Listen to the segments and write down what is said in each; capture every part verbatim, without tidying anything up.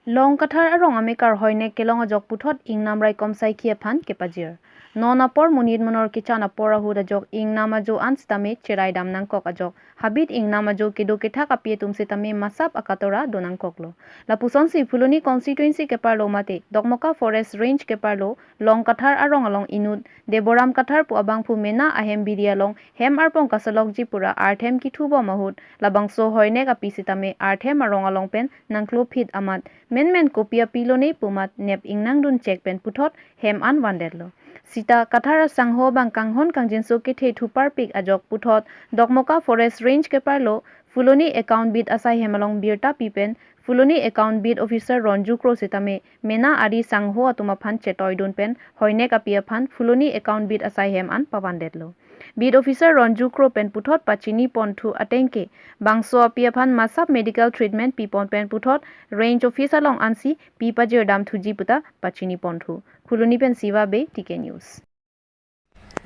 Longkathar arong amekar Hoinek kelong ajok puthot ingnam raikom saikhi aphan kepajir. Non apor monit monor kechan apor ahut ajok ingnam ajo an sitame cherai dam nangkok ajok habit ingnam ajo kedo kethak api atum sitame masap akatora do nangkoklo. Lapusonsi Phuloni constituency keparlo mate Dokmoka Forest Range keparlo Longkathar arong along inut Deboram Kathar pu abangphu mena ahem bidi along hem arpong kasalokji pura arthem kithubom ahut labangso Hoinek api sitame arthem arong along pen nangklophit amat menmen kopi apilone pu amat nep ingnangdun chek pen puthot hem an vandetlo. Sita Kathar asangho abang kanghon kangjinso kethe thuparpik ajok puthot Dokmoka Forest Range keparlo Phuloni account beat asai hem along birta pi pen Phuloni account beat officer Ronju Kro sitame mena ari sangho atum aphan chetoidun pen Hoinek api aphan Phuloni account beat asai hem an pavandetlo. Beat officer Ronju Kro pen puthot pachini ponthu atengke bangso api aphan masap medical treatment pipon pen puthot range office along ansi pi pajir dam thuji puta pachini ponthu. Phuloni pen Siva Bey, T K News.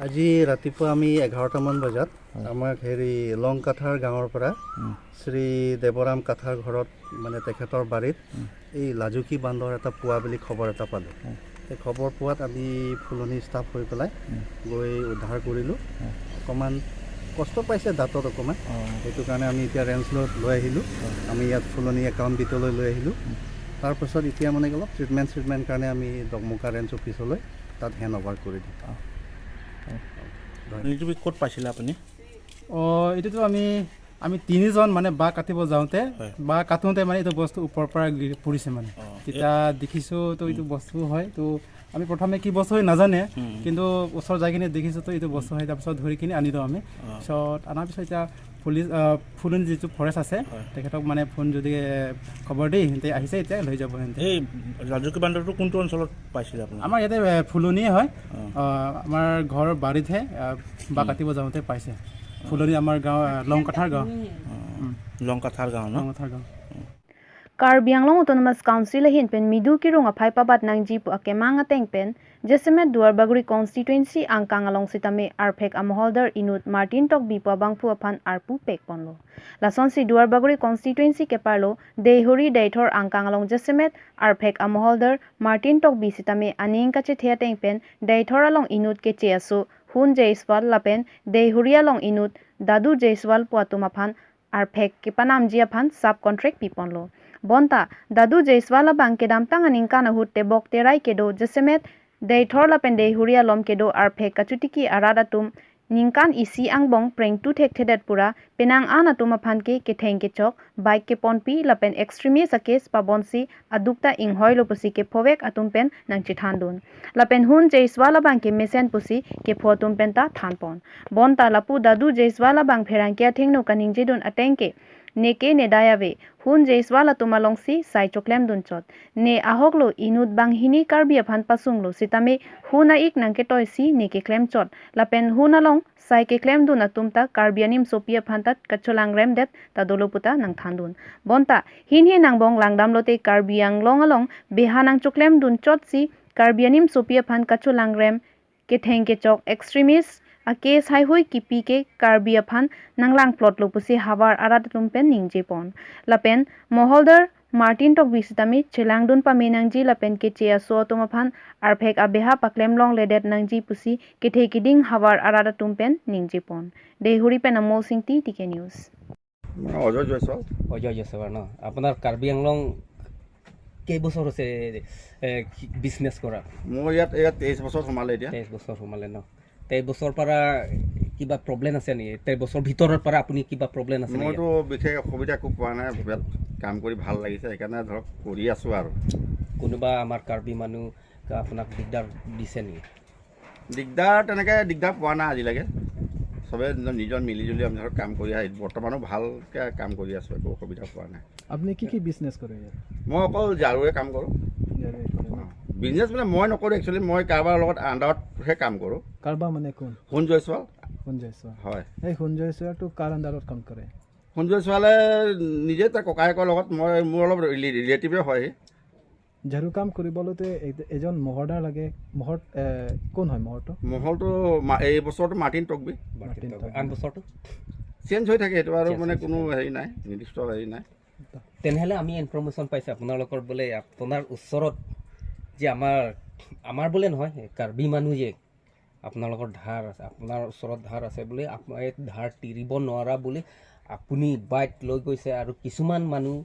আজি ৰাতিপুৱা আমি এঘাৰটামান বজাত হয়। আমাক হেৰি লংকাথাৰ গাঁৱৰ পৰা উম। শ্ৰী দেৱৰাম কাথাৰ ঘৰত, মানে, তেখেতৰ বাৰীত উম। এই লাজুকী বান্দৰ এটা পোৱা বুলি খবৰ এটা পালোঁ। হয়। এই খবৰ পোৱাত আমি ফুলনি ষ্টাফ হৈ পেলাই উম। গৈ উদ্ধাৰ কৰিলোঁ। হয়। অকণমান কষ্ট পাইছে দাঁতত অকণমান, অ। সেইটো কাৰণে আমি এতিয়া ৰেঞ্জলৈ লৈ আহিলোঁ। হয়। আমি ইয়াত ফুলনি একাউণ্ট বিটলৈ লৈ আহিলোঁ। উম। তাৰপাছত এতিয়া, মানে, অলপ ট্ৰিটমেণ্ট ট্ৰিটমেণ্ট কাৰণে আমি দকমোকা ৰেঞ্জ অফিচলৈ তাত হেণ্ড অভাৰ কৰি দিম। অ। হয়। ধন্যবাদ। আপুনি ক'ত পাইছিলে আপুনি? অ, এইটোতো আমি, আমি তিনিজন, মানে, বাঁহ কাটিব যাওঁতে, হয়। বাঁহ কাটোঁতে, মানে, এইটো বস্তু ওপৰৰ পৰা গি-, পৰিছে, মানে। অ, তেতিয়া এ- দেখিছোঁ তো এইটো উম। বস্তু হয়। তো আমি প্ৰথমে কি বস্তু হয় নাজানে, উম। কিন্তু ওচৰত যাই কিনে দেখিছোঁ তো এইটো বস্তু উম। হয়। তাৰপিছত ধৰি কিনে আনিলোঁ আমি। অ। পিছত অনাৰ পিছত এতিয়া পুলিচ, আ, ফুলনি যিটো ফৰেষ্ট আছে, হয়। তেখেতক, মানে, ফোন যদি, এ, খবৰ দি সিহঁতে আহিছে, এতিয়া লৈ যাব সিহঁতে। এই লাজুকী বান্দৰটো কোনটো অঞ্চলত পাইছিলে আপুনি? আমাৰ ইয়াতে, এ, ফুলনিয়ে হয়। অ। আ, আমাৰ ঘৰৰ বাৰীতহে, আ, বাঁহ উম। কাটিব যাওঁতে পাইছে। ফুলনি আমাৰ গাঁও, আ, লংকাথাৰ গাঁও। অ। উম। লংকাথাৰ গাঁও, ন? লংকাথাৰ গাঁও। Karbi Anglong Autonomous Council ahin pen midu kirung aphai pabat nangji pu akemang ateng pen, jasemet Duarbagori constituency angkang along sitame arphek amoholdar inut Martin Tokbi pu abangphu aphan arpu pekponlo. Lasonsi Duarbagori constituency keparlo Deihori Deithor angkang along jasemet arphek amoholdar Martin Tokbi sitame aning kachethe ateng pen Deithor along inut Keche aso Hun Jaiswal lapen Deihori along inut Dadu Jaiswal pu atum aphan arphek kepanamji aphan sub contract piponlo. Bonta Dadu Jaiswal abang kedamtang aningkan ahut tebok terai kedo jasemet Deithor lapen Deihori along kedo arphek kachotiki arat atum ningkan isi angbong prengtu thekthedet pura penang an atum aphan ke ketheng kechok, bike keponpi lapen extremist a-case pabonsi adukta inghoilo pusi kephovek atum pen nangchethandun. Lapen Hun Jaiswal abang ke mesen pusi kepho atum pen ta thanpon. Bonta lapu Dadu Jaiswal abang pherangke athengno kaningjedun ateng ke, ne ke ne dai ave, Hun Jaiswal atum alongsi sai choklemdun chot. Ne ahoklo inut banghini Karbi aphan pasunglo sitame Hun a-ik nangketoisi ne keklem chot. Lapen Hun along sai keklemdun atum ta Karbi animsopi aphan ta kacholangremdet ta dolo puta nangthandun. Bonta hinhi nangbong langdamlote Karbi Anglong along beha nangchoklemdun chotsi Karbi animsopi aphan kacholangrem, ketheng kechok, extremist a-case haihui kipi ke Karbi aphan nanglangplotlo pusi havar arat atum pen ningjepon. Lapen moholdar Martin Tokbi sitame chelangdun pame nangji lapen Keche aso atum aphan arphek abeha paklem longledet nangji pusi kethe kiding havar arat atum pen ningjepon. Deihori pen Amol Singti, T K News. মই অজয় জয়ছোৱাল। অজয় জয়ছোৱাল ন? আপোনাৰ কাৰ্বি আংলং কেইবছৰ হৈছে, এ, কি-, বিজনেছ কৰা? মোৰ ইয়াত, ইয়াত তেইছ বছৰ সোমালে এতিয়া। তেইছ বছৰ সোমালে ন? তেইছ বছৰ পৰা কিবা প্ৰব্লেম আছে নেকি? তেইছ বছৰ ভিতৰৰ পৰা আপুনি কিবা প্ৰব্লেম আছে নেকি? মইতো বিশেষ অসুবিধা একো পোৱা নাই। ইয়াত কাম কৰি ভাল লাগিছে, সেইকাৰণে ধৰক কৰি আছোঁ আৰু। কোনোবা আমাৰ কাৰ্বি মানুহ আপোনাক দিগদাৰ দিছে নেকি? দিগদাৰ, তেনেকে দিগদাৰ পোৱা নাই আজিলৈকে। চবে নিজৰ, নিজৰ মিলি জুলি আমি ধৰক কাম কৰি আহি বৰ্তমানো ভালকে কাম কৰি আছোঁ, একো অসুবিধা পোৱা নাই। আপুনি কি কি বিজনেছ কৰে ইয়াত? মই অকল ঝাৰুৱে কাম কৰোঁ। ঝাৰুৱে কৰে ন? অ, বিজনেছ মানে মই নকৰোঁ, একচুৱেলি মই কাৰোবাৰ লগত আণ্ডাৰতহে কাম কৰোঁ। কাৰোবাৰ মানে কোন? হুন জয়ছোৱাল। হুন জয়ছোৱাল। হয়। এই হুন জয়ছোৱালটো কাৰ আণ্ডাৰত কাম কৰে? হুন জয়ছোৱালে নিজে তাৰ ককায়েকৰ লগত, মই, মোৰ অলপ ৰিলে-, ৰিলেটিভে হয়। ঝাৰু কাম কৰিবলৈতো এ-, এজন মহৰদাৰ লাগে। মহৰ, এ, কোন হয় মহৰটো? মহৰটো মা-, এই বছৰটো মাৰ্টিন তকবি। মাৰ্টিন তকবি। আন বছৰটো? চেঞ্জ হৈ থাকে, এইটো আৰু চেঞ্জ মানে হৈ কোনো থাকে। হেৰি নাই, নিৰ্দিষ্ট হেৰি নাই। তেনেহ'লে আমি ইনফৰমেশ্যন পাইছে আপোনালোকৰ বোলে আপোনাৰ ওচৰত যে আমাৰ, আমাৰ বোলে নহয়, কাৰ্বি মানুহ যে আপোনালোকৰ ধাৰ আছে, আপোনাৰ ওচৰত ধাৰ আছে বুলি, আপ-, এই ধাৰ তিৰিব নোৱাৰা বুলি আপুনি বাইক লৈ গৈছে আৰু কিছুমান মানুহ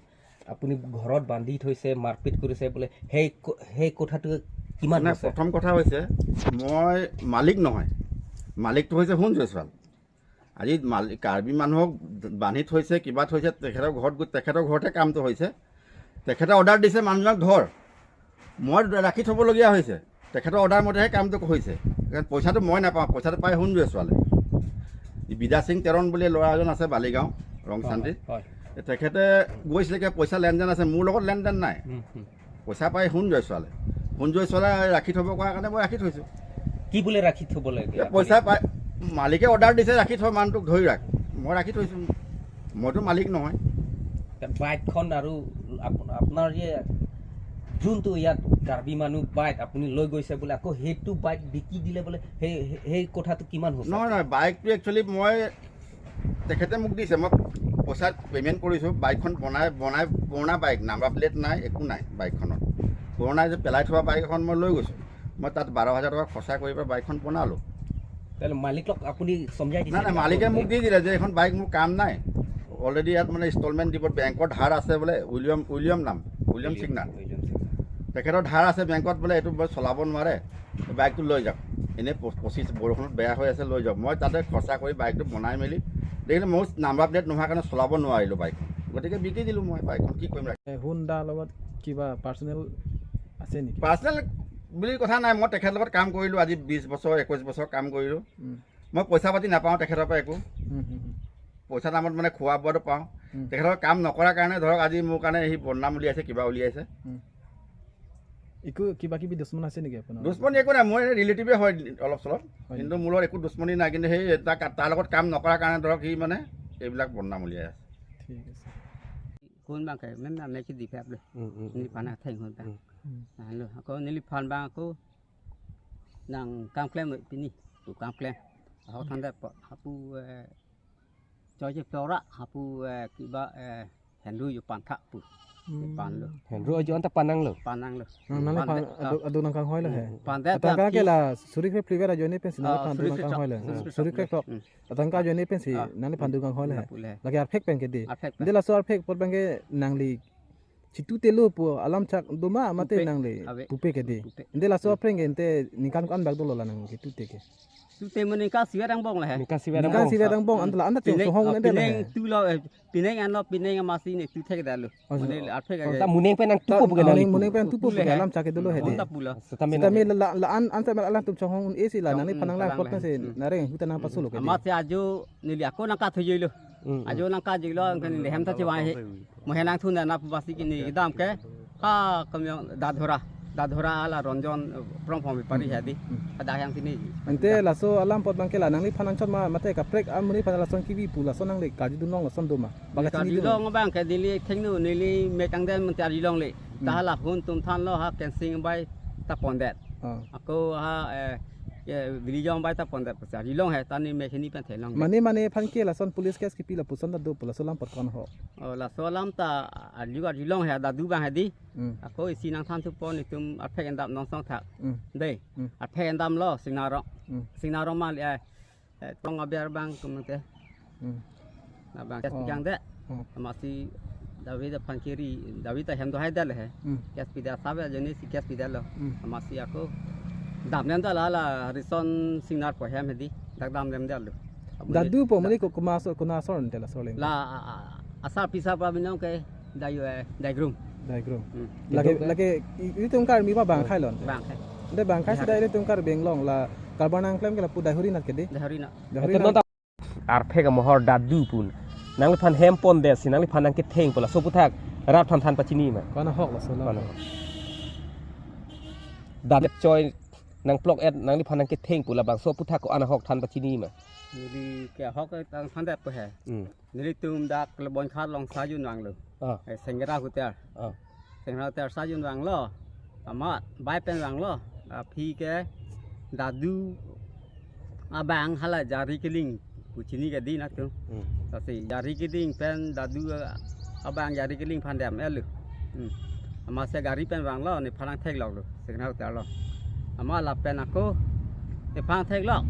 আপুনি ঘৰত বান্ধি থৈছে, মাৰপিট কৰিছে বোলে, সেই ক-, সেই কথাটো কিমান নাই, সঁচা? প্ৰথম কথা হৈছে, মই মালিক নহয়, মালিকটো হৈছে সোণ জয়ছোৱাল। আজি মালিক, কাৰ্বি মানুহক বান্ধি থৈছে, কিবা থৈছে, তেখেতৰ ঘৰত গৈ, তেখেতৰ ঘৰতে কামটো হৈছে। তেখেতে অৰ্ডাৰ দিছে, "মানুহজনক ধৰ।" মই ৰাখি থ'বলগীয়া হৈছে। তেখেতৰ অৰ্ডাৰ মতেহে কামটো হৈছে। কাৰণ পইচাটো মই নাপাওঁ, পইচাটো পায় সোণ জয়ছোৱালে। এই বিদ্যা সিং তেৰণ বুলি ল'ৰা এজন আছে বালিগাঁও, ৰংচান্দি। হয়, হয়। তেখেতে গৈছিলে, কিবা পইচা লেনদেন আছে, মোৰ লগত লেনদেন নাই। হুম, হুম। পইচা পায় সোণ জয়ছোৱালে। সোণ জয়ছোৱালে ৰাখি থ'ব কোৱাৰ কাৰণে মই ৰাখি থৈছোঁ। কি বোলে ৰাখি থ'ব লাগে এই আপুনি? পইচা পায়, মালিকে অৰ্ডাৰ দিছে, "ৰাখি থ, মানুহটোক ধৰি ৰাখ।" মই ৰাখি থৈছোঁ। মইতো মালিক নহয়। বাইকখন আৰু আপ-, আপোনাৰ যে যোনটো ইয়াত কাৰ্বি মানুহ বাইক আপুনি লৈ গৈছে বোলে, আকৌ সেইটো বাইক বিকি দিলে বোলে, সেই, সেই, সেই কথাটো কিমান সঁচা? নহয়, নহয়, বাইকটো একচুৱেলি মই, তেখেতে মোক দিছে, মই পইচা পে'মেণ্ট কৰিছোঁ, বাইকখন বনাই, বনাই, পুৰণা বাইক, নাম্বাৰ প্লেট নাই, একো নাই বাইকখনত। পুৰণা যে পেলাই থোৱা বাইক এখন মই লৈ গৈছোঁ। মই তাত বাৰ হাজাৰ টকা খৰচা কৰি পেলাই বাইকখন বনালোঁ। তেতিয়াহ'লে মালিকক আপুনি চমজাই দিছে নাই, নাই, নেকি? মালিকে আপুনি মোক দি দিলে যে এইখন বাইক মোৰ কাম নাই, অলৰেডি ইয়াত মানে ইনষ্টলমেণ্ট দিব, বেংকৰ ধাৰ আছে বোলে, উইলিয়াম, উইলিয়াম নাম, উইলিয়াম উইলিয়াম, চিগনাৰ। উইলিয়াম চিগনাৰ। তেখেতৰ ধাৰ আছে বেংকত, বোলে এইটো বোলে চলাব নোৱাৰে, বাইকটো লৈ যাওক, এনেই প-, পঁচিছ বৰষুণত বেয়া হৈ আছে, লৈ যাওক। মই তাতে খৰচা কৰি বাইকটো বনাই মেলি দেখিলোঁ, মোৰ নাম্বাৰ প্লেট নোহোৱাৰ কাৰণে চলাব নোৱাৰিলোঁ বাইকখন, গতিকে বিকি দিলোঁ মই বাইকখন। কি কৰিম? এ, সোণ দাৰ লগত কিবা পাৰ্চনেল আছে নেকি? পাৰ্চনেল বুলি কথা নাই, মই তেখেতৰ লগত কাম কৰিলোঁ, আজি বিছ বছৰ, একৈছ বছৰ কাম কৰিলোঁ। উম। মই পইচা পাতি নাপাওঁ তেখেতৰ পৰা একো। উম, উম, উম। পইচা নামত মানে খোৱা বোৱাটো পাওঁ। উম। তেখেতৰ কাম নকৰাৰ কাৰণে ধৰক আজি মোৰ কাৰণে সি বদনাম উলিয়াইছে, কিবা উলিয়াইছে। উম। একো কিবা কিবি দুশ্মন আছে নেকি আপোনাৰ? দুশ্মনি একো নাই, মই ৰিলেটিভে হয় অলপ চলপ। হয় কিন্তু নেকি? মোৰ লগত একো দুশ্মনি নাই, কিন্তু সেই এটা কা-, তাৰ লগত কাম নকৰাৰ কাৰণে ধৰক সি মানে এইবিলাক বদনাম উলিয়াই আছে। ঠিক আছে। Kon bang ke, mem na me ke di phap le. Hmm, hmm, hmm. Neliphan atheng hon bang. Hmm. Hmm. Lahenlo, ako neliphan bang ako nangkam klem lo pini, tu kam klem. Ahok than det apot, hapu, eh, choi che pora, hapu, eh, kiba, eh, Henru yo pantha pu. Hmm. Pan lo. Henru ajo anta panang lo. Panang lo. Nang, nangli pan, pan det, adu, ah, adu nangkanghoi lo he. Hmm. Pan det atangka ke la suri kre pliver ajoine pensi nangli pan adu nangkanghoi lo. Ah, suri kre tok. Suri kre tok. Hmm. Atangka ajoine pensi, ah, nangli pan adu nangkanghoi lo he. Lapu le. Lake arphek pen ke di. Arphek pen. Ante laso arphek apot pen ke nangli chitute lo pu alam chak do ma mate pupe. Nangli. Ave. Pupe ke di. Pupe. Ante laso aphreng ke ante ningkan ko-an bak dolo la nangli tute ke? Tute mo ningkan sivet angbong lo he. Ningkan sivet angbong. Ningkan sivet angbong, hmm, anta la anta pineng, chonghong ah, ante lo pineng he. Tu lo, eh, pineng anlo, pineng amatsi ne tu thek dalo. Oh, mane so arphek oh, age. Ta muneng pen nangtupo pu ke ta nangli muneng, pu. Muneng pen nangtupo pu ke, hmm, alam chak ke dolo he di. Anta pu lo. Setame setame nang la, la, la an, an setame alang tum chonghong un-e si la, chong, nangli phan nanglang phan apot lang, pensi, hmm, nang reng huta nangpaso lo ke di. Amatsi ajo neli ako nangkathoji lo. Hmm, hmm. Ajo nangkathoji lo, kan neli hem ta chiwai he. Mo henang thun na pu basi kini kedam ke. Ha, kami dadhora. Dadhora ala Ronjon, eh, prong phong bepari, hmm, he di. Hmm. Ada yang sini. Ante laso alam apot bang ke la nangliphan nangchot ma mate kaprek amonit aphan lason kebi pu lason nangli karjudun long lason do ma? Bang kachini do. Karjudun long bang ke neli thengno neli mek angden mante arjulong le. Hmm. Ta hala hun tum than lo ha kensing bai ta pon det. Ah. Ako ha, eh, ye, village ong bai ta pon det pusi arjulong he, ta ne mek hini pen thelong. Mane, mane aphan ke lason police case kepi lapuson ta do pu laso alam apot ko-an ho? Oh, laso alam ta arju arjulong he, dadu bang he di. Hmm. Ako isi nangthan thupo, netum arphek endam nongsong thak. Hmm. Dei. Hmm. Arphek endam lo, Singnarong. Hmm. Singnarong ma li ai. Eh, tong aber bang kumte. Hmm. Na bang case, oh, pejang de. Hmm. Amatsi David aphan keri, David ahem do hai dal he. Hmm. Case pida sabe jeni si case pida lo. Hmm. Amatsi ako dam lem dal la, la Rison Singnar po hem he di. Dak dam lem dal lo. Dadu po mane ko-, komat asor, konat asor ante laso le? La, a, a, asar pisa pa binong ke Dai, eh, Daigrum. Daigrum. Hmm. Lake, lake, i-, itum karmi ma bang khai lo ante? Bang khai. Ante bang khai si Daihuri. Dai itum Karbi Anglong la karbar nangklem ke lapu Daihuri nat ke di? Daihuri nat. Daihuri nat. Arphek amohor dadu pun. Nangliphan hem pon det si, nangliphan nangketheng pu laso aphuthak rat aphan than pachini ma? Ko-an ahok laso alam? Ko-an ahok? Dadu choi nangplok et nangliphan nangketheng pu labangso aphuthak ko-an ahok than pachini ma? Neli ke ahok than than det pu he. Hmm. Nelitum dak Lebon Khat along sa jun vanglo. Ah. Eh, Sengera Hotel. Ah. Sengera Hotel sa jun vanglo. Amat bai pen vanglo. Aphi ke dadu abang hala Jari Kiling pu chini ke di nangtum. Hmm. Lasi Jari Kiling pen dadu, ah, Abang jari keling phan dam-etlo. Hmm. Amatsi gari pen vanglo, nephan nangthekloklo, signal hotel along. Amat lapen ako nephan theklok.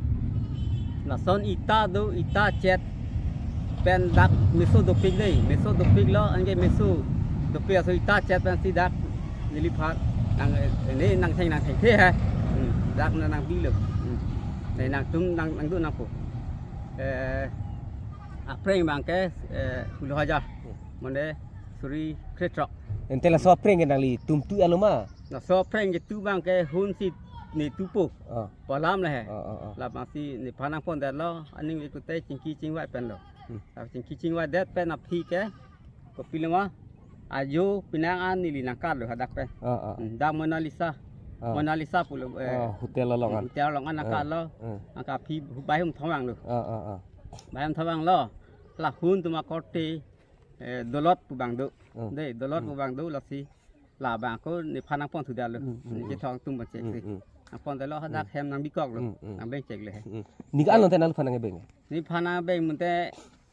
Lason ita do, ita chet pen dak meso dopik dei, meso dopiklo, anke meso dopik aso ita chet pensi dak neliphan nang, eh, ne nangtheng nangthengthe he. Hmm. Dak na nangbilo. Hmm. Ne nangtum nang nangdun nangpo. Eh, aphreng abangke, eh, pulo hajar. Mane suri krethrok. Ante laso aphreng ke nanglitum tu-etlo ma? Laso aphreng ke tu abangke hunsi ne tupo. Ah. Pu alam le he. Ah, ah, ah. Lapensi nephan nangpondetlo, aning ve kute chingki chingvai penlo. Hmm. Lap chingki chingvaidet pen aphi ke, kopilo ma, ajo penang an neli nangkatlo hadak pen. Ah, ah. Hmm, dak Mona Lisa. Ah. Mona Lisa pulo, eh, ah, hotel along an. Hotel along an nangkatlo. Ah. Nangkaphi bai hum thomanglo. Ah, ah, ah. Bai hum thomanglo. Lahun atum akorte, eh, Dolot pu abang do. Hmm. Dei, Dolot pu abang do lasi. Labang ako nephan nangponthudetlo. Hmm, hmm, hmm. Ne kethong atum pacheksi. Hmm, hmm. Nangpondetlo hadak hem nangbikoklo. Hmm, hmm. Nangbengchekle he. Hmm. Ne ko-an lote nangliphan nangbeng? Nephan nangbeng mate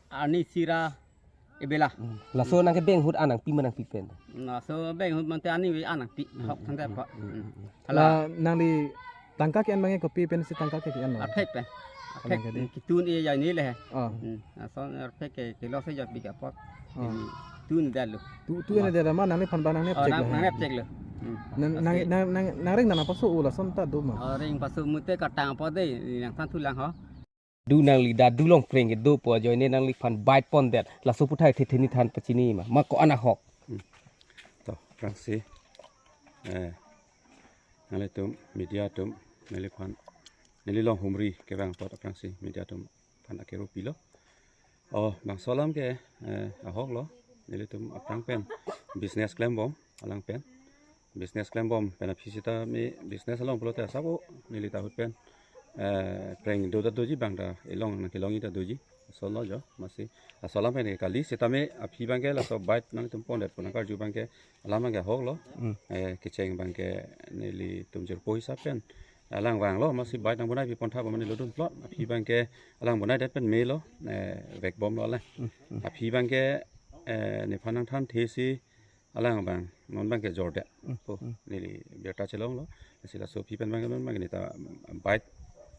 arni sira ebela. Hmm. Laso nangkebeng ahut an nangpi ma nangpipe? Laso beng ahut mate aning ve an nangpi. Hmm, hok hmm, thangte hmm, po. Hmm, hmm, hmm. Hala. La nangli tangka ke-en abangke kopi pensi tangka ke-enlo? Arphek pen. Arphek. Arphek ke di? Hmm, ketun e ajoine le he. Oh. Hmm. Lason arphek ke, kelose jopik apot. Oh. Hmm. Tun detlo. Tu, tu-en detlo ma nangliphan abang nangne, oh, pcheklo, nang, he? Nangne pcheklo. Hmm. Nang, nang, nang, nang, nangring nang paso-o lason ta do ma? Oh, ring paso mate katang apot dei, nangthan thulang ho. Dadu, nangli dadu along prank kedo pu ajoine nangliphan bait pondet. Laso aputhak the the ne than pachini ma, ma ko-an ahok? Hmm. To, aphrangsi, eh, nanglitum media atum, neliphan, neli along humri kevang apot aphrangsi media atum aphan akero pilo. Oh, bangso alam ke, eh, ahoklo. Nelitum aphrang pen business klembom, alang pen. Business klembom pen aphi sitame business along pulote asap o neli ta ahut pen, eh, prank do ta doji, bang ta elong nangkelongji ta doji. Laso lo jo, amatsi laso alam pen kali sitame aphi abangke laso bait nangtum pondet pu nangkarju abangke alam abangke ahoklo. Hmm. Eh, kecheng abangke nelitum jirpo hisap pen alang vanglo, amatsi bait nangbonai pi pontha ba mane lodun plot. Aphi abangke alang bonaidet pen melo, eh, vekbomlo alang. Hmm, hmm. Aphi abangke, eh, nephan nangthanthesi alang abang non abangke jordet. Hmm, po, hmm. Neli birta chelonglo. Lasi laso aphi pen abangke non abangke neta bait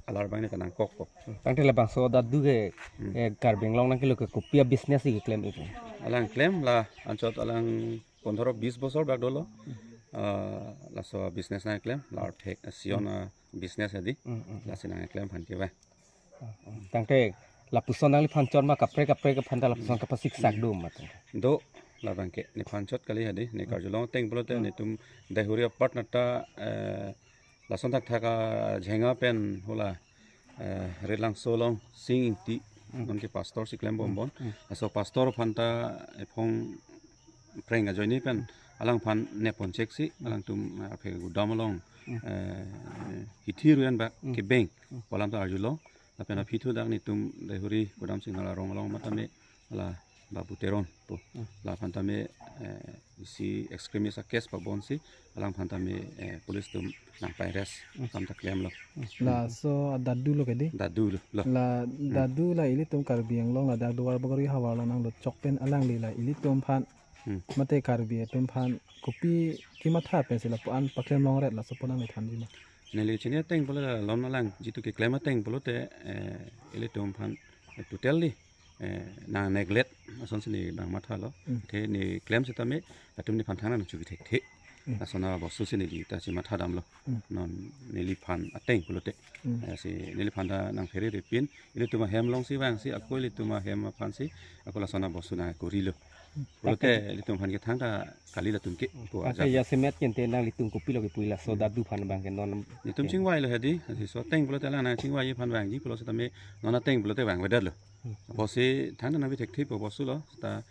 alar abang neta nangkokpo. Hmm. Tangte labangso dadu ke, hmm, eh, Karbi Anglong nangkelo ke kopi abusiness si keklem-ikpo? Alang klem la anchot alang pondro bis bosor bak dolo. Hmm. Ah, laso abusiness nangklem, la arphek, ah, Sion, hmm, abusiness hedi. Hmm, hmm, hmm. Lasi nangklem aphan ke ba. Hmm, hmm. Tangte lapuson nangliphan chot ma kaprek kaprek aphan ta lapuson, hmm, kapasiksak, hmm, do ma tangte? Do, labangke nephan chot kali hedi, ne, hmm, karjulong ateng pulote, hmm, netum Daihuri apart nata, eh, lason thakthak ajhenga pen hala, eh, Relangso along Sing Ingti, hmm, nonke pastor si klembom, hmm, bon. Hmm. Laso pastor aphan ta ephong prank ajoine pen, hmm, alangphan nepponcheksi, hmm, alangtum, eh, aphe gudam along, hmm, eh, hithi ruyan bak, hmm, kebeng, hmm, pu alam ta arjulong. Lapen aphi thu dak netum Daihuri Kudam Singhal arong along matame la Babu Teron po. Hmm. Laphan tame, eh, isi extremist a-case pabonsi alangphan tame, eh, police atum nangpa-arrest, hmm, alam ta klemlo. Hmm. Laso adadu lo ke di? Dadu lo, lo. La, hmm, dadu la ilitum Karbi Anglong ladak Duarbagori havar along nanglo chok pen alangli la ilitum aphan, hmm, mate Karbi atum aphan kopi kematha pensi lapu-an paklem longret, laso apot nangli thanji ma? Neli chini ateng pulo la lon alang jitu keklem ateng pulote, eh, ilitum aphan totally, eh, nang neglect asonsi neli bang mathalo. Hmm. Athe neli klem sitame latum nephan thangnat nangchokji thekthe. Hmm. Lason abostu si neli ta chimatha damlo. Hmm. Non neliphan ateng pulote. Hmm. Eh, si neliphan ta nangphere ripin, ilitum ahem alongsi vangsi, ako ilitum ahem aphansi, ako lason abostu nangkorilo. Hmm. Pulote ilitum aphan ke thangta kali latum ke, hmm, po, tangte ajat. Jasemet kente nanglitum kopilo kepu laso, hmm, dadu aphan abangke non? Netum, hmm, chingvailo hedi, lasi laso ateng pulote alang nangchingvai aphan vangji pulo sitame non ateng pulote vangvedetlo. Hmm. Apotsi thangta nangpi thekthe po, abostu lo, ta